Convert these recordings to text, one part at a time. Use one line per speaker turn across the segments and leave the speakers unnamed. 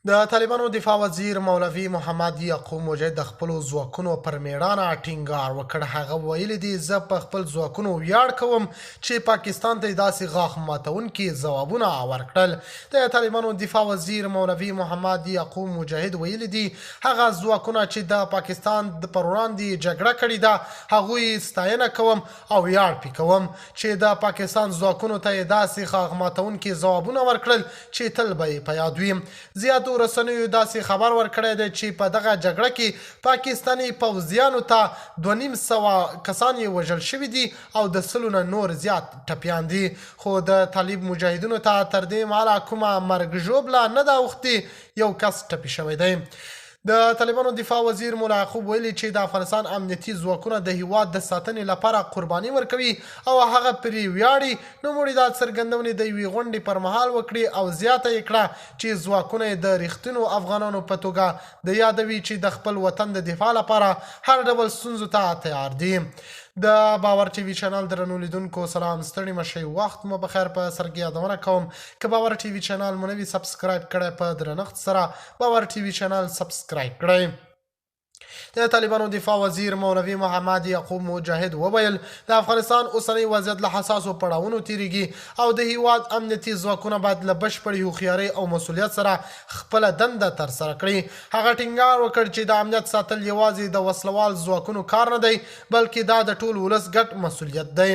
د طالبانو دفاع وزیر مولوي محمد یعقوب مجاهد د خپلو ځواکونو پر میړانه ټینګار وکړ. هغه ویلي دي، زه په خپل ځواکونو ویاړ کوم چې پاکستان ته داسې غاښ ماتونکي ځوابونه ورکړل. د طالبانو دفاع وزیر مولوي محمد یعقوب مجاهد ویلي دي، هغه ځواکونه چې د پاکستان پر وړاندې جګړه کړې ده، هغوی ستاینه کوم او ویاړ پې کوم چې د پاکستان ځواکونو ته یې داسې غاښ ماتونکي ځوابونه ورکړل چې تل به یې په یاد وي. زیاتو رسنیو داسې خبر ورکړی دی چې په دغه جګړه کې پاکستاني پوځیانو ته 250 کسان یې وژل شوي دي او د سلو نه نور زیات ټپیان دي، خو د طالب مجاهدینو ته تر دې مهاله کومه مرګ ژوبله نه ده اوښتې، یو کس ټپي شوی دی. د طالبانو دفاع وزیر مولا یعقوب ویلي چې د افغانستان امنیتي ځواکونه د هیواد د ساتنې لپاره قرباني ورکوي او هغه پرې ویاړي. نوموړي دا څرګندونې د یوې غونډې پر مهال وکړې او زیاته یې کړه چې ځواکونه یې د رښتینو افغانانو په توګه د یادوي چې د خپل وطن د دفاع لپاره هر ډول ستونزو ته تیار دي. د باور ټي وي چینل درنو لیدونکو سلام، ستړي مشئ، وخت مو بخیر. په سر کې یادونه کوم که باور ټي وي چینل مو نه وي سبسکرایب کړی، په درنښت سره باور ټي وي چینل سبسکرایب کړئ. د طالبانو دفاع وزیر مولوي محمد یعقوب مجاهد وویل، د افغانستان اوسنی وضعیت له حساسو پړاوونو تیریږي او د هیواد امنیتي ځواکونه باید له بشپړې هوښیارۍ او مسولیت سره خپله دنده ترسره کړي. هغه ټینګار وکړ چې د امنیت ساتل یوازې د وسلوال ځواکونو کار نه دی، بلکې دا د ټول ولس ګډ مسولیت دی.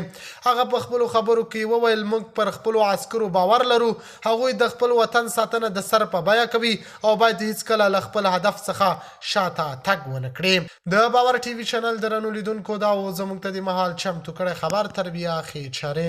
هغه په خپلو خبرو کې وویل، موږ پر خپلو عسکرو باور لرو، هغوی د خپل وطن ساتنه د سر په بیه کوي او باید هیڅکله له خپل هدف څخه شاته تګ ونه کړي. د باور ټي وي چینل درنو لیدونکو، دا و زموږ ته د مهال چمتو کړی خبر. تر بیا ښې چارې.